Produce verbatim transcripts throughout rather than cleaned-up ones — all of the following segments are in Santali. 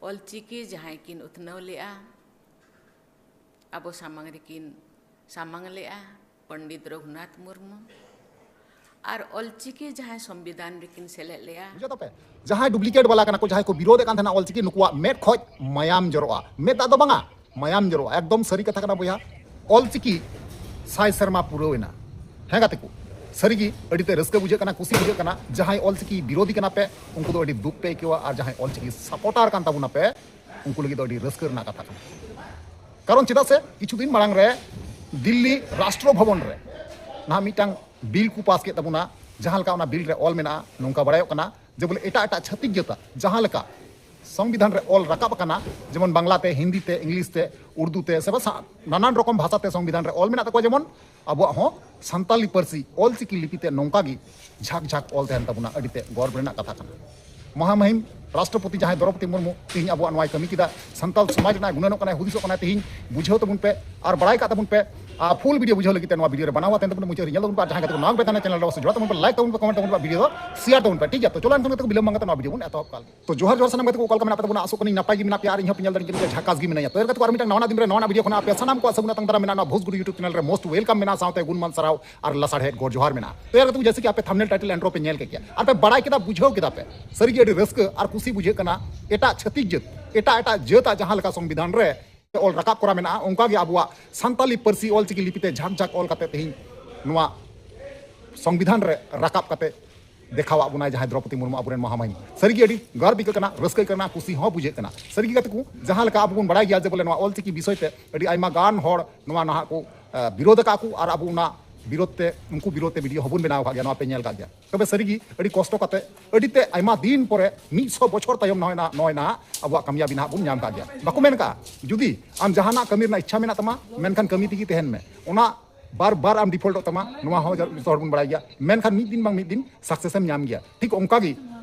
ᱚᱞᱪᱤᱠᱤ ᱡᱟᱦᱟᱸᱭ ᱠᱤᱱ ᱩᱛᱱᱟᱹᱣ ᱞᱮᱫᱼᱟ, ᱟᱵᱚ ᱥᱟᱢᱟᱝ ᱨᱮᱠᱤᱱ ᱥᱟᱢᱟᱝ ᱞᱮᱫᱼᱟ ᱯᱚᱱᱰᱤᱛ ᱨᱚᱜᱷᱩᱱᱟᱛᱷ ᱢᱩᱨᱢᱩ, ᱟᱨ ᱚᱞᱪᱤᱠᱤ ᱡᱟᱦᱟᱸᱭ ᱥᱚᱝᱵᱤᱫᱷᱟᱱ ᱨᱮᱠᱤᱱ ᱥᱮᱞᱮᱫ ᱞᱮᱫᱼᱟ᱾ ᱵᱩᱡᱷᱟᱹᱣ ᱛᱟᱯᱮ, ᱡᱟᱦᱟᱸᱭ ᱰᱩᱯᱞᱤᱠᱮᱴ ᱵᱟᱞᱟ ᱠᱟᱱᱟ ᱠᱚ, ᱡᱟᱦᱟᱸᱭ ᱠᱚ ᱵᱤᱨᱳᱫᱮᱫ ᱠᱟᱱ ᱛᱟᱦᱮᱱᱟ ᱚᱞᱪᱤᱠᱤ, ᱱᱩᱠᱩᱣᱟᱜ ᱢᱮᱫ ᱠᱷᱚᱡ ᱢᱟᱭᱟᱢ ᱡᱚᱨᱚᱜᱼᱟ᱾ ᱢᱮᱫ ᱫᱟᱜ ᱫᱚ ᱵᱟᱝᱟ, ᱢᱟᱭᱟᱢ ᱡᱚᱨᱚᱜᱼᱟ᱾ ᱮᱠᱫᱚᱢ ᱥᱟᱹᱨᱤ ᱠᱟᱛᱷᱟ ᱠᱟᱱᱟ ᱵᱚᱭᱦᱟ, ᱚᱞᱪᱤᱠᱤ ᱥᱟᱭ ᱥᱮᱨᱢᱟ ᱯᱩᱨᱟᱹᱣ ᱮᱱᱟ᱾ ᱦᱮᱸ ᱜᱟᱛᱮ ᱠᱚ, ᱥᱟᱹᱨᱤᱜᱮ ᱟᱹᱰᱤ ᱛᱮ ᱨᱟᱹᱥᱠᱟᱹ ᱵᱩᱡᱷᱟᱹᱜ ᱠᱟᱱᱟ, ᱠᱩᱥᱤ ᱵᱩᱡᱷᱟᱹᱜ ᱠᱟᱱᱟ᱾ ᱡᱟᱦᱟᱸᱭ ᱚᱞᱪᱤᱠᱤ ᱵᱤᱨᱳᱫᱷᱤ ᱠᱟᱱᱟ ᱯᱮ, ᱩᱱᱠᱩ ᱫᱚ ᱟᱹᱰᱤ ᱫᱩᱠ ᱯᱮ ᱟᱹᱭᱠᱟᱹᱣᱟ, ᱟᱨ ᱡᱟᱦᱟᱸᱭ ᱚᱞᱪᱤᱠᱤ ᱥᱟᱯᱳᱨᱴᱟᱨ ᱠᱟᱱ ᱛᱟᱵᱚᱱᱟ ᱯᱮ, ᱩᱱᱠᱩ ᱞᱟᱹᱜᱤᱫ ᱫᱚ ᱟᱹᱰᱤ ᱨᱟᱹᱥᱠᱟᱹ ᱨᱮᱱᱟᱜ ᱠᱟᱛᱷᱟ ᱠᱟᱱᱟ᱾ ᱠᱟᱨᱚᱱ ᱪᱮᱫᱟᱜ ᱥᱮ ᱠᱤᱪᱷᱩ ᱫᱤᱱ ᱢᱟᱲᱟᱝ ᱨᱮ ᱫᱤᱞᱞᱤ ᱨᱟᱥᱴᱨᱚ ᱵᱷᱚᱵᱚᱱ ᱨᱮ ᱱᱟᱦᱟᱜ ᱢᱤᱫᱴᱟᱝ ᱵᱤᱞ ᱠᱚ ᱯᱟᱥ ᱠᱮᱫ ᱛᱟᱵᱚᱱᱟ, ᱡᱟᱦᱟᱸ ᱞᱮᱠᱟ ᱚᱱᱟ ᱵᱤᱞ ᱨᱮ ᱚᱞ ᱢᱮᱱᱟᱜᱼᱟ, ᱱᱚᱝᱠᱟ ᱵᱟᱲᱟᱭᱚᱜ ᱠᱟᱱᱟ ᱡᱮ ᱵᱚᱞᱮ ᱮᱴᱟᱜ ᱮᱴᱟᱜ ᱪᱷᱟᱹᱛᱤᱠ ᱡᱟᱹᱛᱟᱜ ᱡᱟᱦᱟᱸ ᱞᱮᱠᱟ ᱥᱚᱝᱵᱤᱫᱷᱟᱱ ᱨᱮ ᱚᱞ ᱨᱟᱠᱟᱵ ᱟᱠᱟᱱᱟ, ᱡᱮᱢᱚᱱ ᱵᱟᱝᱞᱟ ᱛᱮ, ᱦᱤᱱᱫᱤ ᱛᱮ, ᱤᱝᱞᱤᱥ ᱛᱮ, ᱩᱨᱫᱩ ᱛᱮ, ᱥᱮ ᱵᱟ ᱥᱟ-, ᱱᱟᱱᱟᱱ ᱨᱚᱠᱚᱢ ᱵᱷᱟᱥᱟ ᱛᱮ ᱥᱚᱝᱵᱤᱫᱷᱟᱱ ᱨᱮ ᱚᱞ ᱢᱮᱱᱟᱜ ᱛᱟᱠᱚᱣᱟ, ᱡᱮᱢᱚᱱ ᱟᱵᱚᱣᱟᱜ ᱦᱚᱸ ᱥᱟᱱᱛᱟᱞᱤ ᱯᱟᱹᱨᱥᱤ ᱚᱞᱪᱤᱠᱤ ᱞᱤᱯᱤ ᱛᱮ ᱱᱚᱝᱠᱟ ᱜᱮ ᱡᱷᱟᱠ ᱡᱷᱟᱠ ᱚᱞ ᱛᱟᱦᱮᱱ ᱛᱟᱵᱚᱱᱟ, ᱟᱹᱰᱤ ᱛᱮ ᱜᱚᱨᱵ ᱨᱮᱱᱟᱜ ᱠᱟᱛᱷᱟ ᱠᱟᱱᱟ᱾ ᱢᱚᱦᱟᱢᱚᱦᱤᱢ ᱨᱟᱥᱴᱨᱚᱯᱚᱛᱤ ᱡᱟᱦᱟᱸᱭ ᱫᱨᱚᱯᱚᱫᱤ ᱢᱩᱨᱢᱩ ᱛᱮᱦᱮᱧ ᱟᱵᱚᱣᱟᱜ ᱱᱚᱣᱟᱭ ᱠᱟᱹᱢᱤ ᱠᱮᱫᱟ, ᱥᱟᱱᱛᱟᱞ ᱥᱚᱢᱟᱡᱽ ᱨᱮᱱᱟᱜ ᱜᱩᱱᱟᱹᱱᱚᱜ ᱠᱟᱱᱟᱭ, ᱦᱩᱫᱤᱥᱚᱜ ᱠᱟᱱᱟᱭ, ᱛᱮᱦᱮᱧ ᱵᱩᱡᱷᱟᱹᱣ ᱛᱟᱵᱚᱱ ᱯᱮ ᱟᱨ ᱵᱟᱲᱟᱭ ᱠᱟᱜ ᱛᱟᱵᱚᱱ ᱯᱮ᱾ ᱟᱨ ᱯᱷᱩᱞ ᱵᱷᱤᱰᱤᱭᱳ ᱵᱩᱡᱷᱟᱹᱣ ᱞᱟᱹᱜᱤᱫ ᱛᱮ ᱱᱚᱣᱟ ᱵᱷᱤᱰᱤᱭᱳ ᱨᱮ ᱵᱟᱱᱟᱣ ᱟᱛᱮ ᱛᱟᱵᱚᱱ ᱢᱩᱪᱟᱹᱫ ᱨᱮ ᱧᱮᱞ ᱛᱟᱵᱚᱱ ᱯᱮ, ᱟᱨ ᱡᱟᱦᱟᱸᱭ ᱜᱟᱛᱮ ᱠᱚ ᱱᱟᱣᱟ ᱯᱮ ᱛᱟᱦᱮᱱᱟ ᱪᱮᱱᱮᱞ ᱨᱮ ᱚᱵᱚᱥᱥᱳᱭ ᱡᱚᱲᱟᱣ ᱛᱟᱵᱚᱱ ᱯᱮ, ᱞᱟᱭᱤᱠ ᱛᱟᱵᱚᱱ ᱯᱮ, ᱠᱚᱢᱮᱱᱴ ᱛᱟᱵᱚᱱ ᱯᱮ, ᱵᱷᱤᱰᱤᱭᱳ ᱫᱚ ᱥᱮᱭᱟᱨ ᱛᱟᱵᱚᱱ ᱯᱮ, ᱴᱷᱤᱠ ᱜᱮᱭᱟ? ᱛᱚ ᱪᱚᱞᱚ ᱮᱱᱠᱷᱟᱱ ᱜᱟᱛᱮ ᱠᱚ ᱵᱤᱞᱚᱢ ᱵᱟᱝ ᱠᱟᱛᱮ ᱱᱚᱣᱟ ᱵᱷᱤᱰᱤᱭᱳ ᱵᱚᱱ ᱮᱛᱚᱦᱚᱵ ᱠᱟᱜ ᱞᱮᱜᱮ᱾ ᱛᱚ ᱡᱚᱦᱟᱨ ᱡᱚᱦᱟᱨ ᱥᱟᱱᱟᱢ ᱜᱟᱛᱮ ᱠᱚ, ᱚᱠᱟ ᱞᱮᱠᱟ ᱢᱮᱱᱟᱜ ᱯᱮ ᱛᱟᱵᱚᱱᱟ? ᱟᱥᱚᱜ ᱠᱟᱹᱱᱟᱹᱧ ᱱᱟᱯᱟᱭ ᱜᱮ ᱢᱮᱱᱟᱜ ᱯᱮᱭᱟ ᱟᱨ ᱤᱧ ᱦᱚᱸ ᱯᱮ ᱧᱮᱞ ᱫᱟᱲᱮᱭᱟᱜ ᱠᱟᱱ ᱜᱮᱭᱟ, ᱡᱷᱟᱠᱟᱥ ᱜᱮ ᱢᱮᱱᱟᱜᱼᱟ᱾ ᱛᱚ ᱮᱨ ᱜᱟᱛᱮ ᱠᱚ ᱟᱨ ᱢᱤᱫᱴᱟᱝ ᱱᱟᱣᱟ ᱫᱤᱱ ᱨᱮ ᱱᱟᱣᱟ ᱵᱷᱤᱰᱤᱭᱳ ᱠᱷᱚᱱᱟᱜ ᱟᱯᱮ ᱥᱟᱱᱟᱢ ᱠᱚᱣᱟᱜ ᱥᱟᱹᱜᱩᱱ ᱟᱛᱟᱝ ᱫᱟᱨᱟᱢ ᱢᱮᱱᱟᱜᱼᱟ ᱱᱚᱣᱟ ᱵᱷᱳᱡᱽᱜᱩᱨᱩ YouTube ᱪᱮᱱᱮᱞ ᱨᱮ, most welcome ᱢᱮᱱᱟᱜᱼᱟ, ᱥᱟᱶᱛᱮ ᱜᱩᱱᱢᱟᱱ ᱥᱟᱨᱦᱟᱣ ᱟᱨ ᱞᱟᱥᱟᱲᱦᱮᱫ ᱜᱚᱰ ᱡᱚᱦᱟᱨ ᱢᱮᱱᱟᱜᱼᱟ᱾ ᱛᱚ ᱮᱨ ᱜᱟᱛᱮ ᱠᱚ, ᱡᱮᱭᱥᱮ ᱠᱤ ᱟᱯᱮ ᱛᱷᱟᱢᱵᱱᱮᱞ ᱴᱟᱭᱴᱮᱞ ᱮᱱᱰᱨᱳ ᱯᱮ ᱧᱮᱞ ᱠᱮᱫ ᱜᱮᱭᱟ ᱟᱨ ᱯᱮ ᱵᱟᱲᱟᱭ ᱠᱮᱫᱟ, ᱵᱩᱡᱷᱟᱹᱣ ᱠᱮᱫᱟ ᱯᱮ, ᱥᱟᱹᱨᱤᱜᱮ ᱟᱹᱰᱤ ᱨᱟᱹᱥᱠᱟᱹ ᱟᱨ ᱠᱩᱥᱤ ᱵᱩᱡᱷᱟᱹᱜ ᱠᱟᱱᱟ᱾ ᱮᱴᱟᱜ ᱪᱷᱟᱹᱛᱤᱠ ᱡᱟᱹᱛ, ᱮᱴᱟᱜ ᱮᱴᱟᱜ ᱡᱟᱹᱛᱟᱜ ᱡᱟᱦᱟᱸ ᱞᱮᱠᱟ ᱥᱚᱝᱵᱤᱫᱷᱟᱱ ᱨᱮ ᱚᱞ ᱨᱟᱠᱟᱵ ᱠᱚᱨᱟ ᱢᱮᱱᱟᱜᱼᱟ, ᱚᱱᱠᱟᱜᱮ ᱟᱵᱚᱣᱟᱜ ᱥᱟᱱᱛᱟᱞᱤ ᱯᱟᱹᱨᱥᱤ ᱚᱞᱪᱤᱠᱤ ᱞᱤᱯᱤᱛᱮ ᱡᱷᱟᱠ ᱡᱷᱟᱠ ᱚᱞ ᱠᱟᱛᱮ ᱛᱮᱦᱮᱧ ᱱᱚᱣᱟ ᱥᱚᱝᱵᱤᱫᱷᱟᱱ ᱨᱮ ᱨᱟᱠᱟᱵ ᱠᱟᱛᱮ ᱫᱮᱠᱷᱟᱣᱟᱜ ᱵᱚᱱᱟᱭ ᱡᱟᱦᱟᱸᱭ ᱫᱨᱚᱯᱚᱫᱤ ᱢᱩᱨᱢᱩ, ᱟᱵᱚᱨᱮᱱ ᱢᱚᱦᱟᱢᱟᱹᱦᱤᱢ᱾ ᱥᱟᱹᱨᱤᱜᱮ ᱟᱹᱰᱤ ᱜᱚᱨᱵ ᱟᱹᱭᱠᱟᱹᱜ ᱠᱟᱱᱟ, ᱨᱟᱹᱥᱠᱟᱹ ᱟᱹᱭᱠᱟᱹᱜ ᱠᱟᱱᱟ, ᱠᱩᱥᱤ ᱦᱚᱸ ᱵᱩᱡᱷᱟᱹᱜ ᱠᱟᱱᱟ᱾ ᱥᱟᱹᱨᱤᱜᱮ ᱜᱟᱛᱮ ᱠᱚ, ᱡᱟᱦᱟᱸ ᱞᱮᱠᱟ ᱟᱵᱚ ᱵᱚᱱ ᱵᱟᱲᱟᱭ ᱜᱮᱭᱟ ᱡᱮ ᱵᱚᱞᱮ ᱱᱚᱣᱟ ᱚᱞᱪᱤᱠᱤ ᱵᱤᱥᱚᱭ ᱛᱮ ᱟᱹᱰᱤ ᱟᱭᱢᱟ ᱜᱟᱱ ᱦᱚᱲ ᱱᱚᱣᱟ ᱱᱟᱦᱟᱜ ᱠᱚ, ᱟ, ᱵᱤᱨᱳᱫ ᱟᱠᱟᱫ ᱠᱚ, ᱟᱨ ᱟᱵᱚ ᱚᱱᱟ ᱵᱤᱨᱳᱫ ᱛᱮ, ᱩᱱᱠᱩ ᱵᱤᱨᱳᱫ ᱛᱮ ᱵᱷᱤᱰᱤᱭᱳ ᱦᱚᱸᱵᱚᱱ ᱵᱮᱱᱟᱣ ᱟᱠᱟᱫ ᱜᱮᱭᱟ, ᱱᱚᱣᱟ ᱯᱮ ᱧᱮᱞ ᱟᱠᱟᱫ ᱜᱮᱭᱟ᱾ ᱛᱚᱵᱮ ᱥᱟᱹᱨᱤᱜᱮ ᱟᱹᱰᱤ ᱠᱚᱥᱴᱚ ᱠᱟᱛᱮ, ᱟᱹᱰᱤ ᱛᱮ ᱟᱭᱢᱟ ᱫᱤᱱ ᱯᱚᱨᱮ, ᱢᱤᱫ ᱥᱚ ᱵᱚᱪᱷᱚᱨ ᱛᱟᱭᱚᱢ ᱱᱚᱜᱼᱚᱭ ᱱᱟ-, ᱱᱚᱜᱼᱚᱭ ᱱᱟᱦᱟᱜ ᱟᱵᱚᱣᱟᱜ ᱠᱟᱢᱭᱟᱵᱤ ᱱᱟᱦᱟᱜ ᱵᱚᱱ ᱧᱟᱢ ᱟᱠᱟᱫ ᱜᱮᱭᱟ᱾ ᱵᱟᱠᱚ ᱢᱮᱱ ᱟᱠᱟᱫᱼᱟ, ᱡᱩᱫᱤ ᱟᱢ ᱡᱟᱦᱟᱱᱟᱜ ᱠᱟᱹᱢᱤ ᱨᱮᱱᱟᱜ ᱤᱪᱪᱷᱟ ᱢᱮᱱᱟᱜ ᱛᱟᱢᱟ, ᱢᱮᱱᱠᱷᱟᱱ ᱠᱟᱹᱢᱤ ᱛᱮᱜᱮ ᱛᱟᱦᱮᱱ ᱢᱮ᱾ ᱚᱱᱟ ᱵᱟᱨ ᱵᱟᱨ ᱟᱢ ᱰᱤᱯᱷᱚᱞᱴᱚᱜ ᱛᱟᱢᱟ, ᱱᱚᱣᱟ ᱦᱚᱸ ᱡᱚᱛᱚ ᱦᱚᱲ ᱵᱚᱱ ᱵᱟᱲᱟᱭ ᱜᱮᱭᱟ᱾ ᱢᱮᱱᱠᱷᱟᱱ ᱢᱤᱫ ᱫᱤᱱ ᱵᱟᱝ ᱢᱤᱫ ᱫᱤᱱ ᱥᱟᱠᱥᱮᱥ ᱮᱢ ᱧᱟᱢ ᱜᱮᱭᱟ᱾ ᱴᱷᱤᱠ ᱚᱱᱠᱟ ᱜᱮ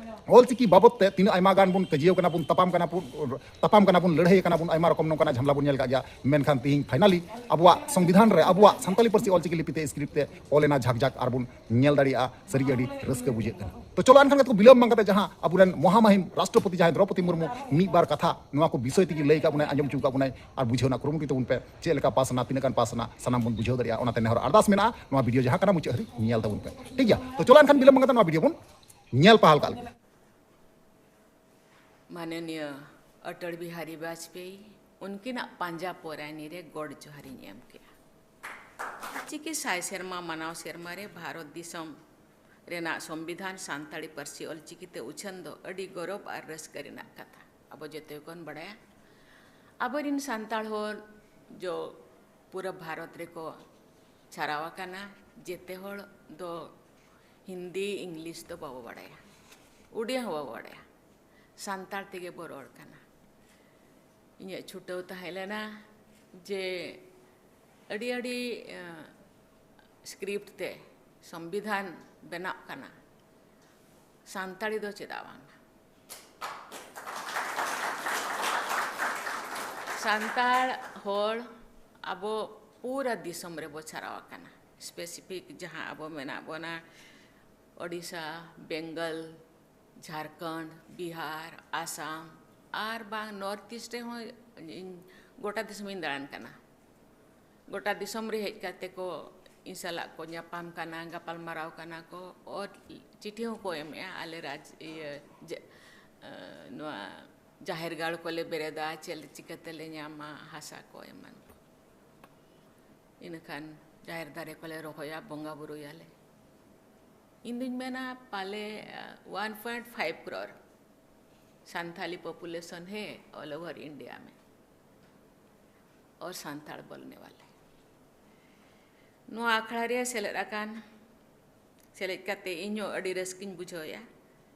ᱚᱞᱪᱤᱠᱤ ᱵᱟᱵᱚᱫ ᱛᱮ ᱛᱤᱱᱟᱹᱜ ᱟᱭᱢᱟ ᱜᱟᱱ ᱵᱚᱱ ᱠᱟᱹᱡᱤᱭᱟᱹᱣ ᱠᱟᱱᱟ ᱵᱚᱱ, ᱛᱟᱯᱟᱢ ᱠᱟᱱᱟ ᱵᱚᱱ, ᱛᱟᱯᱟᱢ ᱠᱟᱱᱟ ᱵᱚᱱ, ᱞᱟᱹᱲᱦᱟᱹᱭ ᱠᱟᱱᱟ ᱵᱚᱱ, ᱟᱭᱢᱟ ᱨᱚᱠᱚᱢ ᱱᱚᱝᱠᱟᱱᱟᱜ ᱡᱷᱟᱢᱞᱟ ᱵᱚᱱ ᱧᱮᱞ ᱠᱟᱜ ᱜᱮᱭᱟ᱾ ᱢᱮᱱᱠᱷᱟᱱ ᱛᱤᱦᱤᱧ finally ᱟᱵᱚᱣᱟᱜ ᱥᱚᱝᱵᱤᱫᱷᱟᱱ ᱨᱮ, ᱟᱵᱚᱣᱟᱜ ᱥᱟᱱᱛᱟᱞᱤ ᱯᱟᱹᱨᱥᱤ ᱚᱞᱪᱤᱠᱤ ᱞᱤᱯᱤ ᱛᱮ script ᱛᱮ ᱚᱞ ᱮᱱᱟ ᱡᱷᱟᱠ ᱡᱷᱟᱠ, ᱟᱨ ᱵᱚᱱ ᱧᱮᱞ ᱫᱟᱲᱮᱭᱟᱜᱼᱟ᱾ ᱥᱟᱹᱨᱤᱜᱮ ᱟᱹᱰᱤ ᱨᱟᱹᱥᱠᱟᱹ ᱵᱩᱡᱷᱟᱹᱜ ᱠᱟᱱᱟ᱾ ᱛᱚ ᱪᱚᱞᱚ ᱮᱱᱠᱷᱟᱱ ᱜᱟᱛᱮ ᱠᱚ, ᱵᱤᱞᱚᱢ ᱵᱟᱝ ᱠᱟᱛᱮ ᱡᱟᱦᱟᱸ ᱟᱵᱚᱨᱮᱱ ᱢᱚᱦᱟᱢᱟᱦᱤᱢ ᱨᱟᱥᱴᱨᱚᱯᱚᱛᱤ ᱡᱟᱦᱟᱸᱭ ᱫᱨᱚᱯᱚᱫᱤ ᱢᱩᱨᱢᱩ ᱢᱤᱫ ᱵᱟᱨ ᱠᱟᱛᱷᱟ ᱱᱚᱣᱟ ᱠᱚ ᱵᱤᱥᱚᱭ ᱛᱮᱜᱮ ᱞᱟᱹᱭ ᱠᱟᱜ ᱵᱚᱱᱟᱭ, ᱟᱸᱡᱚᱢ ᱦᱚᱪᱚ ᱠᱟᱜ ᱵᱚᱱᱟᱭ, ᱟᱨ ᱵᱩᱡᱷᱟᱹᱣ ᱨᱮᱱᱟᱜ ᱠᱩᱨᱩᱢᱩᱴᱩᱭ ᱛᱟᱵᱚᱱ ᱯᱮ᱾ ᱪᱮᱫ ᱞᱮᱠᱟ ᱯᱟᱥ ᱮᱱᱟ, ᱛᱤᱱᱟᱹᱜ ᱜᱟᱱ ᱯᱟᱥ ᱮᱱᱟ, ᱥᱟᱱᱟᱢ ᱵᱚᱱ ᱵᱩᱡᱷᱟᱹᱣ ᱫᱟᱲᱮᱭᱟᱜᱼᱟ᱾ ᱚᱱᱟᱛᱮ ᱱᱮᱦᱚᱨ ᱟᱨᱫᱟᱥ ᱢᱮᱱᱟᱜᱼᱟ, ᱱᱚᱣᱟ video ᱡᱟᱦᱟᱸ ᱠᱟᱱᱟ ᱢᱩᱪᱟᱹᱫ ᱦᱟᱹᱨᱤᱡ ᱧᱮᱞ ᱛᱟᱵᱚᱱ ᱯᱮ, ᱴᱷᱤᱠ ᱜᱮᱭᱟ? ᱛᱚ ᱪᱚᱞᱚ ᱮᱱᱠᱷᱟᱱ ᱵᱤᱞᱚᱢ ᱵᱟᱝ ᱠᱟᱛᱮ ᱱᱚᱣᱟ video ᱵᱚᱱ ᱧᱮᱞ ᱯᱟᱦᱟᱞ ᱠᱟᱜ ᱞᱮᱜᱮ᱾ ᱢᱟᱱᱚᱱᱤᱭᱚ ᱚᱴᱚᱞ ᱵᱤᱦᱟᱨᱤ ᱵᱟᱡᱽᱯᱮᱭᱤ, ᱩᱱᱠᱤᱱᱟᱜ ᱯᱟᱸᱡᱟ ᱯᱚᱨᱟᱭᱱᱤ ᱨᱮ ᱜᱚᱰ ᱡᱚᱦᱟᱨᱤᱧ ᱮᱢ ᱠᱮᱜᱼᱟ᱾ ᱪᱤᱠᱤ ᱥᱟᱭ ᱥᱮᱨᱢᱟ ᱢᱟᱱᱟᱣ ᱥᱮᱨᱢᱟ ᱨᱮ ᱵᱷᱟᱨᱚᱛ ᱫᱤᱥᱚᱢ ᱨᱮᱱᱟᱜ ᱥᱚᱝᱵᱤᱫᱷᱟᱱ ᱥᱟᱱᱛᱟᱲᱤ ᱯᱟᱹᱨᱥᱤ ᱚᱞᱪᱤᱠᱤ ᱛᱮ ᱩᱪᱷᱟᱹᱱ ᱫᱚ ᱟᱹᱰᱤ ᱜᱚᱨᱚᱵᱽ ᱟᱨ ᱨᱟᱹᱥᱠᱟᱹ ᱨᱮᱱᱟᱜ ᱠᱟᱛᱷᱟ᱾ ᱟᱵᱚ ᱡᱚᱛᱚ ᱜᱮᱵᱚᱱ ᱵᱟᱲᱟᱭᱟ, ᱟᱵᱚᱨᱤᱱ ᱥᱟᱱᱛᱟᱲ ᱦᱚᱲ ᱡᱚ ᱯᱩᱨᱟᱹ ᱵᱷᱟᱨᱚᱛ ᱨᱮᱠᱚ ᱪᱷᱟᱨᱟᱣ ᱟᱠᱟᱱᱟ᱾ ᱡᱮᱛᱮ ᱦᱚᱲ ᱫᱚ ᱦᱤᱱᱫᱤ, ᱤᱝᱞᱤᱥ ᱫᱚ ᱵᱟᱵᱚ ᱵᱟᱲᱟᱭᱟ, ᱩᱰᱤᱭᱟ ᱦᱚᱸ ᱵᱟᱵᱚ ᱵᱟᱲᱟᱭᱟ, ᱥᱟᱱᱛᱟᱲ ᱛᱮᱜᱮ ᱵᱚ ᱨᱚᱲ ᱠᱟᱱᱟ᱾ ᱤᱧᱟᱹᱜ ᱪᱷᱩᱴᱟᱹᱣ ᱛᱟᱦᱮᱸ ᱞᱮᱱᱟ ᱡᱮ ᱟᱹᱰᱤ ᱟᱹᱰᱤ, ᱮᱸ, script ᱛᱮ ᱥᱚᱝᱵᱤᱫᱷᱟᱱ ᱵᱮᱱᱟᱜ ᱠᱟᱱᱟ, ᱥᱟᱱᱛᱟᱲᱤ ᱫᱚ ᱪᱮᱫᱟᱜ ᱵᱟᱝ? ᱥᱟᱱᱛᱟᱲ ᱦᱚᱲ ᱟᱵᱚ ᱯᱩᱨᱟᱹ ᱫᱤᱥᱚᱢ ᱨᱮᱵᱚ ᱪᱷᱟᱨᱟᱣ ᱟᱠᱟᱱᱟ᱾ Specific ᱡᱟᱦᱟᱸ ᱟᱵᱚ ᱢᱮᱱᱟᱜ ᱵᱚᱱᱟ, ᱳᱰᱤᱥᱟ, ᱵᱮᱝᱜᱚᱞ, ᱡᱷᱟᱲᱠᱷᱚᱸᱰ, ᱵᱤᱦᱟᱨ, ᱟᱥᱟᱢ, ᱟᱨ ᱵᱟᱝ North East ᱨᱮᱦᱚᱸ ᱤᱧ ᱜᱚᱴᱟ ᱫᱤᱥᱚᱢᱤᱧ ᱫᱟᱬᱟᱱ ᱠᱟᱱᱟ᱾ ᱜᱚᱴᱟ ᱫᱤᱥᱚᱢ ᱨᱮ ᱦᱮᱡ ᱠᱟᱛᱮ ᱠᱚ ᱤᱧ ᱥᱟᱞᱟᱜ ᱠᱚ ᱧᱟᱯᱟᱢ ᱠᱟᱱᱟ, ᱜᱟᱯᱟᱞ ᱢᱟᱨᱟᱣ ᱠᱟᱱᱟ ᱠᱚ, ᱟᱨ ᱪᱤᱴᱷᱤ ᱦᱚᱸᱠᱚ ᱮᱢᱮᱜᱼᱟ, ᱟᱞᱮ ᱨᱟᱡᱽ, ᱤᱭᱟᱹ, ᱡᱮ, ᱮ, ᱱᱚᱣᱟ ᱡᱟᱦᱮᱨ ᱜᱟᱲ ᱠᱚᱞᱮ ᱵᱮᱨᱮᱫᱟ, ᱪᱮᱫ ᱪᱤᱠᱟᱹᱛᱮ ᱞᱮ ᱧᱟᱢᱟ ᱦᱟᱥᱟ ᱠᱚ ᱮᱢᱟᱱ ᱠᱚ᱾ ᱤᱱᱟᱹᱠᱷᱟᱱ ᱡᱟᱦᱮᱨ ᱫᱟᱨᱮ ᱠᱚᱞᱮ ᱨᱚᱦᱚᱭᱟ, ᱵᱚᱸᱜᱟ ᱵᱩᱨᱩᱭᱟᱞᱮ᱾ ᱤᱧ ᱫᱩᱧ ᱢᱮᱱᱟ ᱯᱟᱞᱮ, ᱮ, one point five crore Santali population ᱦᱮ all over India ᱢᱮ, ᱚᱨ ᱥᱟᱱᱛᱟᱲ ᱵᱚᱞᱱᱮ ᱣᱟᱞᱮ᱾ ᱱᱚᱣᱟ ᱟᱠᱷᱲᱟ ᱨᱮ ᱥᱮᱞᱮᱫ ᱟᱠᱟᱱ, ᱥᱮᱞᱮᱫ ᱠᱟᱛᱮ ᱤᱧ ᱦᱚᱸ ᱟᱹᱰᱤ ᱨᱟᱹᱥᱠᱟᱹᱧ ᱵᱩᱡᱷᱟᱹᱣᱮᱫᱼᱟ᱾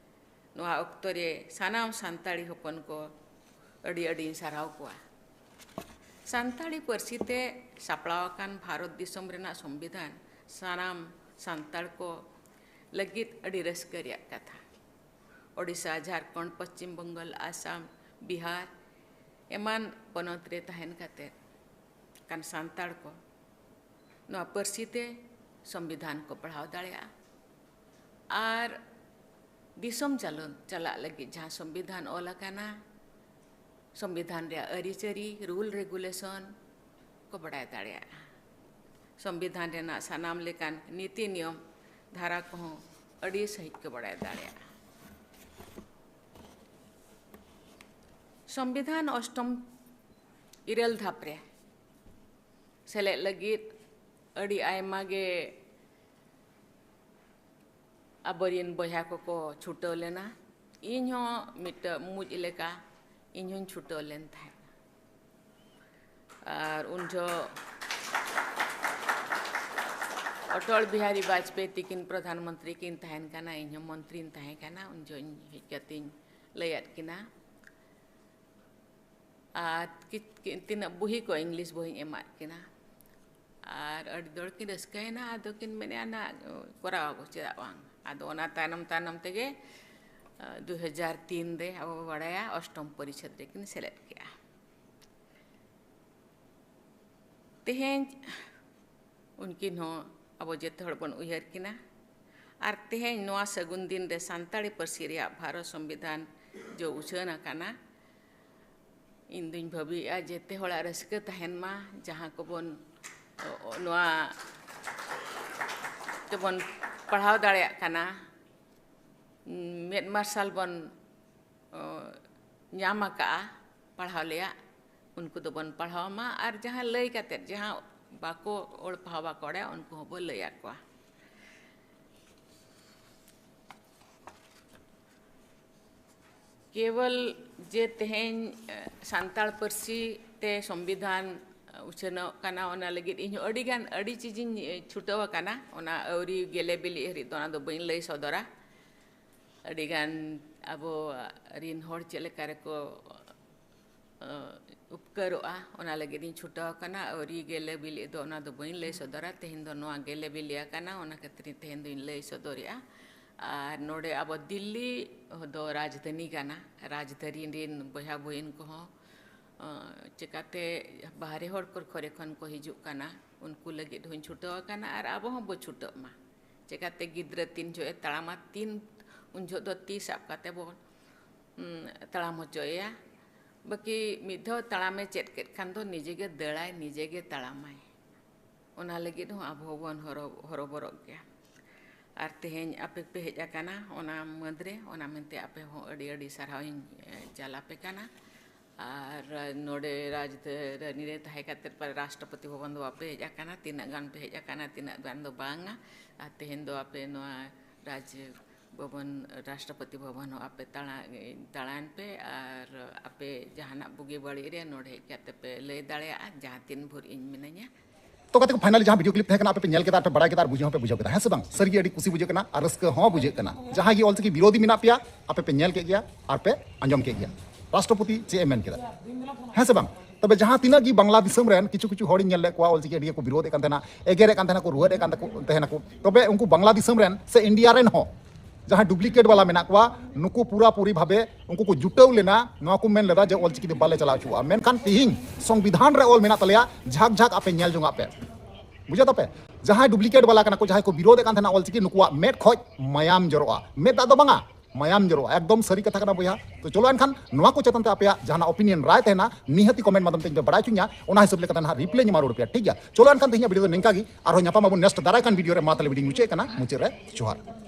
ᱱᱚᱣᱟ ᱚᱠᱛᱚ ᱨᱮ ᱥᱟᱱᱟᱢ ᱥᱟᱱᱛᱟᱲᱤ ᱦᱚᱯᱚᱱ ᱠᱚ ᱟᱹᱰᱤ ᱟᱹᱰᱤᱧ ᱥᱟᱨᱦᱟᱣ ᱠᱚᱣᱟ᱾ ᱥᱟᱱᱛᱟᱲᱤ ᱯᱟᱹᱨᱥᱤ ᱛᱮ ᱥᱟᱯᱲᱟᱣ ᱟᱠᱟᱱ ᱵᱷᱟᱨᱚᱛ ᱫᱤᱥᱚᱢ ᱨᱮᱱᱟᱜ ᱥᱚᱝᱵᱤᱫᱷᱟᱱ ᱥᱟᱱᱟᱢ ᱥᱟᱱᱛᱟᱲ ᱠᱚ ᱞᱟᱹᱜᱤᱫ ᱟᱹᱰᱤ ᱨᱟᱹᱥᱠᱟᱹ ᱨᱮᱭᱟᱜ ᱠᱟᱛᱷᱟ᱾ ᱳᱰᱤᱥᱟ, ᱡᱷᱟᱲᱠᱷᱚᱸᱰ, ᱯᱚᱥᱪᱤᱢ ᱵᱚᱝᱜᱚᱞ, ᱟᱥᱟᱢ, ᱵᱤᱦᱟᱨ ᱮᱢᱟᱱ ᱯᱚᱱᱚᱛ ᱨᱮ ᱛᱟᱦᱮᱱ ᱠᱟᱛᱮ ᱠᱟᱱ ᱥᱟᱱᱛᱟᱲ ᱠᱚ ᱱᱚᱣᱟ ᱯᱟᱹᱨᱥᱤ ᱛᱮ ᱥᱚᱝᱵᱤᱫᱷᱟᱱ ᱠᱚ ᱯᱟᱲᱦᱟᱣ ᱫᱟᱲᱮᱭᱟᱜᱼᱟ᱾ ᱟᱨ ᱫᱤᱥᱚᱢ ᱪᱟᱞᱚᱱ ᱪᱟᱞᱟᱜ ᱞᱟᱹᱜᱤᱫ ᱡᱟᱦᱟᱸ ᱥᱚᱝᱵᱤᱫᱷᱟᱱ ᱚᱞ ᱟᱠᱟᱱᱟ, ᱥᱚᱝᱵᱤᱫᱷᱟᱱ ᱨᱮᱭᱟᱜ ᱟᱹᱨᱤᱪᱟᱹᱞᱤ, ᱨᱩᱞ ᱨᱮᱜᱩᱞᱮᱥᱚᱱ ᱠᱚ ᱵᱟᱰᱟᱭ ᱫᱟᱲᱮᱭᱟᱜᱼᱟ᱾ ᱥᱚᱝᱵᱤᱫᱷᱟᱱ ᱨᱮᱱᱟᱜ ᱥᱟᱱᱟᱢ ᱞᱮᱠᱟᱱ ᱱᱤᱛᱤ ᱱᱤᱭᱚᱢ ᱫᱷᱟᱨᱟ ᱠᱚᱦᱚᱸ ᱟᱹᱰᱤ ᱥᱟᱺᱦᱤᱡ ᱠᱚ ᱵᱟᱰᱟᱭ ᱫᱟᱲᱮᱭᱟᱜᱼᱟ᱾ ᱥᱚᱝᱵᱤᱫᱷᱟᱱ ᱚᱥᱴᱚᱢ ᱤᱨᱟᱹᱞ ᱫᱷᱟᱯ ᱨᱮ ᱥᱮᱞᱮᱫ ᱞᱟᱹᱜᱤᱫ ᱟᱹᱰᱤ ᱟᱭᱢᱟ ᱜᱮ ᱟᱵᱚᱨᱮᱱ ᱵᱚᱭᱦᱟ ᱠᱚᱠᱚ ᱪᱷᱩᱴᱟᱹᱣ ᱞᱮᱱᱟ᱾ ᱤᱧ ᱦᱚᱸ ᱢᱤᱫᱴᱟᱹᱝ ᱢᱩᱡ ᱞᱮᱠᱟ ᱤᱧ ᱦᱚᱸᱧ ᱪᱷᱩᱴᱟᱹᱣ ᱞᱮᱱ ᱛᱟᱦᱮᱸᱫ᱾ ᱟᱨ ᱩᱱ ᱡᱚᱦᱚᱜ ᱚᱴᱚᱞ ᱵᱤᱦᱟᱨᱤ ᱵᱟᱡᱽᱯᱮᱭᱤ ᱛᱤᱠᱤᱱ ᱯᱨᱚᱫᱷᱟᱱ ᱢᱚᱱᱛᱨᱤ ᱠᱤᱱ ᱛᱟᱦᱮᱱ ᱠᱟᱱᱟ, ᱤᱧ ᱦᱚᱸ ᱢᱚᱱᱛᱨᱤᱧ ᱛᱟᱦᱮᱸ ᱠᱟᱱᱟ᱾ ᱩᱱ ᱡᱚᱦᱚᱜ ᱤᱧ ᱦᱮᱡ ᱠᱟᱛᱮᱧ ᱞᱟᱹᱭᱟᱫ ᱠᱤᱱᱟ᱾ ᱟᱨ ᱠᱤ-, ᱠᱤ-, ᱛᱤᱱᱟᱹᱜ ᱵᱩᱦᱤ ᱠᱚ, ᱤᱝᱞᱤᱥ ᱵᱩᱦᱤᱧ ᱮᱢᱟᱫ ᱠᱤᱱᱟ᱾ ᱟᱨ ᱟᱹᱰᱤ ᱡᱳᱨ ᱠᱤᱱ ᱨᱟᱹᱥᱠᱟᱹᱭᱮᱱᱟ, ᱟᱫᱚ ᱠᱤᱱ ᱢᱮᱱᱮᱫᱼᱟ, "ᱱᱟ, ᱠᱚᱨᱟᱣ ᱟᱵᱚ, ᱪᱮᱫᱟᱜ ᱵᱟᱝ?" ᱟᱫᱚ ᱚᱱᱟ ᱛᱟᱭᱱᱚᱢ ᱛᱟᱭᱱᱚᱢ ᱛᱮᱜᱮ, ᱟᱸ, ᱫᱩ ᱦᱟᱡᱟᱨ ᱛᱤᱱ ᱨᱮ ᱟᱵᱚ ᱵᱚ ᱵᱟᱲᱟᱭᱟ, ᱚᱥᱴᱚᱢ ᱯᱚᱨᱤᱪᱷᱮᱫ ᱨᱮᱠᱤᱱ ᱥᱮᱞᱮᱫ ᱠᱮᱜᱼᱟ᱾ ᱛᱮᱦᱮᱧ ᱩᱱᱠᱤᱱ ᱦᱚᱸ ᱟᱵᱚ ᱡᱮᱛᱮ ᱦᱚᱲ ᱵᱚᱱ ᱩᱭᱦᱟᱹᱨ ᱠᱤᱱᱟ᱾ ᱟᱨ ᱛᱮᱦᱮᱧ ᱱᱚᱣᱟ ᱥᱟᱹᱜᱩᱱ ᱫᱤᱱ ᱨᱮ ᱥᱟᱱᱛᱟᱲᱤ ᱯᱟᱹᱨᱥᱤ ᱨᱮᱭᱟᱜ ᱵᱷᱟᱨᱚᱛ ᱥᱚᱝᱵᱤᱫᱷᱟᱱ ᱡᱚ ᱩᱪᱷᱟᱹᱱ ᱟᱠᱟᱱᱟ, ᱤᱧ ᱫᱩᱧ ᱵᱷᱟᱹᱵᱤᱭᱮᱫᱼᱟ ᱡᱮᱛᱮ ᱦᱚᱲᱟᱜ ᱨᱟᱹᱥᱠᱟᱹ ᱛᱟᱦᱮᱱ ᱢᱟ, ᱡᱟᱦᱟᱸ ᱠᱚᱵᱚᱱ, ᱚ, ᱱᱚᱣᱟ ᱛᱮᱵᱚᱱ ᱯᱟᱲᱦᱟᱣ ᱫᱟᱲᱮᱭᱟᱜ ᱠᱟᱱᱟ, ᱢᱮᱫ ᱢᱟᱨᱥᱟᱞ ᱵᱚᱱ, ᱚ, ᱧᱟᱢ ᱟᱠᱟᱫᱼᱟ ᱯᱟᱲᱦᱟᱣ ᱞᱮᱭᱟᱜ, ᱩᱱᱠᱩ ᱫᱚᱵᱚᱱ ᱯᱟᱲᱦᱟᱣ ᱢᱟ, ᱟᱨ ᱡᱟᱦᱟᱸ ᱞᱟᱹᱭ ᱠᱟᱛᱮᱫ, ᱡᱟᱦᱟᱸ ᱵᱟᱠᱚ ᱚᱞ ᱯᱟᱲᱦᱟᱣ ᱵᱟᱠᱚ ᱵᱟᱲᱟᱭᱟ, ᱩᱱᱠᱩ ᱦᱚᱸᱵᱚ ᱞᱟᱹᱭ ᱟᱠᱚᱣᱟ᱾ ᱠᱮᱵᱚᱞ ᱡᱮ ᱛᱮᱦᱮᱧ, ᱮ, ᱥᱟᱱᱛᱟᱲ ᱯᱟᱹᱨᱥᱤ ᱛᱮ ᱥᱚᱝᱵᱤᱫᱷᱟᱱ, ᱮ, ᱩᱪᱷᱟᱹᱱᱚᱜ ᱠᱟᱱᱟ, ᱚᱱᱟ ᱞᱟᱹᱜᱤᱫ ᱤᱧ ᱦᱚᱸ ᱟᱹᱰᱤ ᱜᱟᱱ, ᱟᱹᱰᱤ ᱪᱤᱡᱤᱧ, ᱮ, ᱪᱷᱩᱴᱟᱹᱣ ᱟᱠᱟᱱᱟ᱾ ᱚᱱᱟ ᱟᱹᱣᱨᱤ ᱜᱮᱞᱮ ᱵᱤᱞᱤᱜ ᱦᱟᱹᱨᱤᱡ ᱫᱚ ᱚᱱᱟ ᱫᱚ ᱵᱟᱹᱧ ᱞᱟᱹᱭ ᱥᱚᱫᱚᱨᱟ᱾ ᱟᱹᱰᱤ ᱜᱟᱱ ᱟᱵᱚ ᱨᱤᱱ ᱦᱚᱲ ᱪᱮᱫ ᱞᱮᱠᱟ ᱨᱮᱠᱚ, ᱮ, ᱩᱯᱠᱟᱹᱨᱚᱜᱼᱟ, ᱚᱱᱟ ᱞᱟᱹᱜᱤᱫ ᱤᱧ ᱪᱷᱩᱴᱟᱹᱣ ᱟᱠᱟᱱᱟ᱾ ᱟᱹᱣᱨᱤ ᱜᱮᱞᱮ ᱵᱤᱞᱤᱜ ᱫᱚ ᱚᱱᱟ ᱫᱚ ᱵᱟᱹᱧ ᱞᱟᱹᱭ ᱥᱚᱫᱚᱨᱟ᱾ ᱛᱮᱦᱮᱧ ᱫᱚ ᱱᱚᱣᱟ ᱜᱮᱞᱮ ᱵᱤᱞᱤ ᱟᱠᱟᱱᱟ, ᱚᱱᱟ ᱠᱷᱟᱹᱛᱤᱨ ᱛᱮᱦᱮᱧ ᱫᱚᱧ ᱞᱟᱹᱭ ᱥᱚᱫᱚᱨᱮᱜᱼᱟ᱾ ᱟᱨ ᱱᱚᱰᱮ ᱟᱵᱚ ᱫᱤᱞᱞᱤ ᱫᱚ ᱨᱟᱡᱽᱫᱷᱟᱱᱤ ᱠᱟᱱᱟ᱾ ᱨᱟᱡᱽᱫᱷᱟᱱᱤ ᱨᱮᱱ ᱵᱚᱭᱦᱟ ᱵᱩᱦᱤᱱ ᱠᱚᱦᱚᱸ, ᱟᱸ, ᱪᱮᱠᱟᱛᱮ ᱵᱟᱦᱨᱮ ᱦᱚᱲ ᱠᱚ ᱠᱚᱨᱮ ᱠᱷᱚᱱ ᱠᱚ ᱦᱤᱡᱩᱜ ᱠᱟᱱᱟ, ᱩᱱᱠᱩ ᱞᱟᱹᱜᱤᱫ ᱦᱚᱸᱧ ᱪᱷᱩᱴᱟᱹᱣ ᱟᱠᱟᱱᱟ ᱟᱨ ᱟᱵᱚ ᱦᱚᱸ ᱵᱚ ᱪᱷᱩᱴᱟᱹᱜ ᱢᱟ᱾ ᱪᱮᱠᱟᱛᱮ ᱜᱤᱫᱽᱨᱟᱹ ᱛᱤᱱ ᱡᱚᱦᱚᱜ ᱮ ᱛᱟᱲᱟᱢᱟ, ᱛᱤᱱ ᱩᱱ ᱡᱚᱦᱚᱜ ᱫᱚ ᱛᱤ ᱥᱟᱵ ᱠᱟᱛᱮ ᱵᱚᱱ, ᱩᱸ, ᱛᱟᱲᱟᱢ ᱦᱚᱪᱚᱭᱮᱭᱟ᱾ ᱵᱟᱹᱠᱤ ᱢᱤᱫ ᱫᱷᱟᱣ ᱛᱟᱲᱟᱢᱮ ᱪᱮᱫ ᱠᱮᱫ ᱠᱷᱟᱱ ᱫᱚ ᱱᱤᱡᱮ ᱜᱮ ᱫᱟᱹᱲᱟᱭ, ᱱᱤᱡᱮ ᱜᱮ ᱛᱟᱲᱟᱢᱟᱭ᱾ ᱚᱱᱟ ᱞᱟᱹᱜᱤᱫ ᱦᱚᱸ ᱟᱵᱚ ᱦᱚᱸᱵᱚᱱ ᱦᱚᱨᱚ-, ᱦᱚᱨᱚᱵᱚᱨᱚᱜ ᱜᱮᱭᱟ᱾ ᱟᱨ ᱛᱮᱦᱮᱧ ᱟᱯᱮ ᱯᱮ ᱦᱮᱡ ᱟᱠᱟᱱᱟ ᱚᱱᱟ ᱢᱟᱹᱫᱽ ᱨᱮ, ᱚᱱᱟ ᱢᱮᱱᱛᱮ ᱟᱯᱮ ᱦᱚᱸ ᱟᱹᱰᱤ ᱟᱹᱰᱤ ᱥᱟᱨᱦᱟᱣ ᱤᱧ, ᱮ, ᱪᱟᱞ ᱟᱯᱮ ᱠᱟᱱᱟ᱾ ᱟᱨ ᱱᱚᱰᱮ ᱨᱟᱡᱽᱫᱷᱟᱱᱤ ᱨᱮ ᱛᱟᱦᱮᱸ ᱠᱟᱛᱮᱫ ᱯᱟᱞᱮ ᱨᱟᱥᱴᱨᱚᱯᱚᱛᱤ ᱵᱷᱚᱵᱚᱱ ᱫᱚ ᱵᱟᱯᱮ ᱦᱮᱡ ᱟᱠᱟᱱᱟ, ᱛᱤᱱᱟᱹᱜ ᱜᱟᱱ ᱯᱮ ᱦᱮᱡ ᱟᱠᱟᱱᱟ, ᱛᱤᱱᱟᱹᱜ ᱜᱟᱱ ᱫᱚ ᱵᱟᱝᱟ᱾ ᱟᱨ ᱛᱮᱦᱮᱧ ᱫᱚ ᱟᱯᱮ ᱱᱚᱣᱟ ᱨᱟᱡᱽ ᱵᱷᱚᱵᱚᱱ, ᱨᱟᱥᱴᱨᱚᱯᱚᱛᱤ ᱵᱷᱚᱵᱚᱱ ᱦᱚᱸ ᱟᱯᱮ ᱫᱟᱬᱟ-, ᱫᱟᱬᱟᱱ ᱯᱮ ᱟᱨ ᱟᱯᱮ ᱡᱟᱦᱟᱱᱟᱜ ᱵᱩᱜᱤ ᱵᱟᱹᱲᱤᱡ ᱨᱮ ᱱᱚᱰᱮ ᱦᱮᱡ ᱠᱟᱛᱮ ᱯᱮ ᱞᱟᱹᱭ ᱫᱟᱲᱮᱭᱟᱜᱼᱟ, ᱡᱟᱦᱟᱸ ᱛᱤᱱ ᱵᱷᱳᱨ ᱤᱧ ᱢᱤᱱᱟᱹᱧᱟ᱾ ᱛᱚ ᱜᱟᱛᱮ ᱠᱚ, finally ᱡᱟᱦᱟᱸ video clip ᱛᱟᱦᱮᱸ ᱠᱟᱱᱟ, ᱟᱯᱮ ᱯᱮ ᱧᱮᱞ ᱠᱮᱫᱟ, ᱟᱨ ᱯᱮ ᱵᱟᱲᱟᱭ ᱠᱮᱫᱟ, ᱟᱨ ᱵᱩᱡᱷᱟᱹᱣ ᱦᱚᱸᱯᱮ ᱵᱩᱡᱷᱟᱹᱣ ᱠᱮᱫᱟ, ᱦᱮᱸ ᱥᱮ ᱵᱟᱝ? ᱥᱟᱹᱨᱤᱜᱮ ᱟᱹᱰᱤ ᱠᱩᱥᱤ ᱵᱩᱡᱷᱟᱹᱜ ᱠᱟᱱᱟ ᱟᱨ ᱨᱟᱹᱥᱠᱟᱹ ᱦᱚᱸ ᱵᱩᱡᱷᱟᱹᱜ ᱠᱟᱱᱟ᱾ ᱡᱟᱦᱟᱸᱭ ᱜᱮ ᱚᱞᱪᱤᱠᱤ ᱵᱤᱨᱳᱫᱷᱤ ᱢᱮᱱᱟᱜ ᱯᱮᱭᱟ, ᱟᱯᱮ ᱯᱮ ᱧᱮᱞ ᱠᱮᱫ ᱜᱮᱭᱟ ᱟᱨ ᱯᱮ ᱟᱸᱡᱚᱢ ᱠᱮᱫ ᱜᱮᱭᱟ ᱨᱟᱥᱴᱨᱚᱯᱚᱛᱤ ᱪᱮᱫ ᱮ ᱢᱮᱱ ᱠᱮᱫᱟ, ᱦᱮᱸ ᱥᱮ ᱵᱟᱝ? ᱛᱚᱵᱮ ᱡᱟᱦᱟᱸ ᱛᱤᱱᱟᱹᱜ ᱜᱮ ᱵᱟᱝᱞᱟ ᱫᱤᱥᱚᱢ ᱨᱮᱱ ᱠᱤᱪᱷᱩ ᱠᱤᱪᱷᱩ ᱦᱚᱲᱤᱧ ᱧᱮᱞ ᱞᱮᱫ ᱠᱚᱣᱟ ᱚᱞᱪᱤᱠᱤ ᱟᱹᱰᱤ ᱜᱮᱠᱚ ᱵᱤᱨᱳᱫᱷᱮᱫ ᱠᱟᱱ ᱛᱟᱦᱮᱱᱟ, ᱮᱜᱮᱨᱮᱫ ᱠᱟᱱ ᱛᱟᱦᱮᱱᱟ ᱠᱚ, ᱨᱩᱣᱟᱹᱲᱮᱫ ᱠᱟᱱ ᱛᱟᱠᱚ ᱛᱟᱦᱮᱱᱟᱠᱚ, ᱛᱚᱵᱮ ᱩᱱᱠᱩ ᱵᱟᱝᱞᱟ ᱫᱤᱥᱚᱢ ᱨᱮᱱ ᱥᱮ ᱤᱱᱰᱤᱭᱟ ᱨᱮᱱ ᱦᱚᱸ ᱡᱟᱦᱟᱸ duplicate ᱵᱟᱞᱟ ᱢᱮᱱᱟᱜ ᱠᱚᱣᱟ, ᱱᱩᱠᱩ ᱯᱩᱨᱟᱹᱯᱩᱨᱤ ᱵᱷᱟᱵᱮ ᱩᱱᱠᱩ ᱠᱚ ᱡᱩᱴᱟᱹᱣ ᱞᱮᱱᱟ, ᱱᱚᱣᱟ ᱠᱚ ᱢᱮᱱ ᱞᱮᱫᱟ ᱡᱮ ᱚᱞᱪᱤᱠᱤ ᱫᱚ ᱵᱟᱞᱮ ᱪᱟᱞᱟᱣ ᱦᱚᱪᱚᱣᱟᱜᱼᱟ᱾ ᱢᱮᱱᱠᱷᱟᱱ ᱛᱤᱦᱤᱧ ᱥᱚᱝᱵᱤᱫᱷᱟᱱ ᱨᱮ ᱚᱞ ᱢᱮᱱᱟᱜ ᱛᱟᱞᱮᱭᱟ, ᱡᱷᱟᱠ ᱡᱷᱟᱠ ᱟᱯᱮ ᱧᱮᱞ ᱡᱚᱝᱟᱜ ᱯᱮ᱾ ᱵᱩᱡᱷᱟᱹᱣ ᱛᱟᱯᱮ? ᱡᱟᱦᱟᱸᱭ duplicate ᱵᱟᱞᱟ ᱠᱟᱱᱟ ᱠᱚ, ᱡᱟᱦᱟᱸᱭ ᱠᱚ ᱵᱤᱨᱳᱫᱷᱮᱫ ᱠᱟᱱ ᱛᱟᱦᱮᱱᱟ ᱚᱞᱪᱤᱠᱤ, ᱱᱩᱠᱩᱣᱟᱜ ᱢᱮᱫ ᱠᱷᱚᱡ ᱢᱟᱭᱟᱢ ᱡᱚᱨᱚᱜᱼᱟ, ᱢᱮᱫ ᱫᱟᱜ ᱫᱚ ᱵᱟᱝᱟ, ᱢᱟᱭᱟᱢ ᱡᱚᱨᱚᱜᱼᱟ᱾ ᱮᱠᱫᱚᱢ ᱥᱟᱹᱨᱤ ᱠᱟᱛᱷᱟ ᱠᱟᱱᱟ ᱵᱚᱭᱦᱟ᱾ ᱛᱚ ᱪᱚᱞᱚ ᱮᱱᱠᱷᱟᱱ ᱱᱚᱣᱟ ᱠᱚ ᱪᱮᱛᱟᱱ ᱛᱮ ᱟᱯᱮᱭᱟᱜ ᱡᱟᱦᱟᱱᱟᱜ opinion, ᱨᱟᱭ ᱛᱟᱦᱮᱱᱟ, ᱱᱤᱦᱟᱹᱛᱤ comment ᱢᱟᱫᱽᱫᱷᱚᱢ ᱛᱮ ᱤᱧ ᱯᱮ ᱵᱟᱲᱟᱭ ᱦᱚᱪᱚᱧᱟ, ᱚᱱᱟ ᱦᱤᱥᱟᱹᱵ ᱞᱮᱠᱟᱛᱮ ᱱᱟᱦᱟᱜ reply ᱤᱧ ᱮᱢᱟ ᱨᱩᱣᱟᱹᱲ ᱯᱮᱭᱟ, ᱴᱷᱤᱠ ᱜᱮᱭᱟ? ᱪᱚᱞᱚ ᱮᱱᱠᱷᱟᱱ ᱛᱮᱦᱮᱧᱟᱜ video ᱫᱚ ᱱᱤᱝᱠᱟ ᱜᱮ, ᱟᱨᱦᱚᱸ ᱧᱟᱯᱟᱢ ᱟᱵᱚᱱ next ᱫᱟᱨᱟᱭ ᱠᱟᱱ video ᱨᱮ᱾ ᱢᱟ ᱛᱟᱦᱞᱮ video ᱧ ᱢᱩᱪᱟᱹᱫ ᱠᱟᱱᱟ, ᱢᱩᱪᱟᱹᱫ ᱨᱮ ᱡᱚᱦᱟᱨ᱾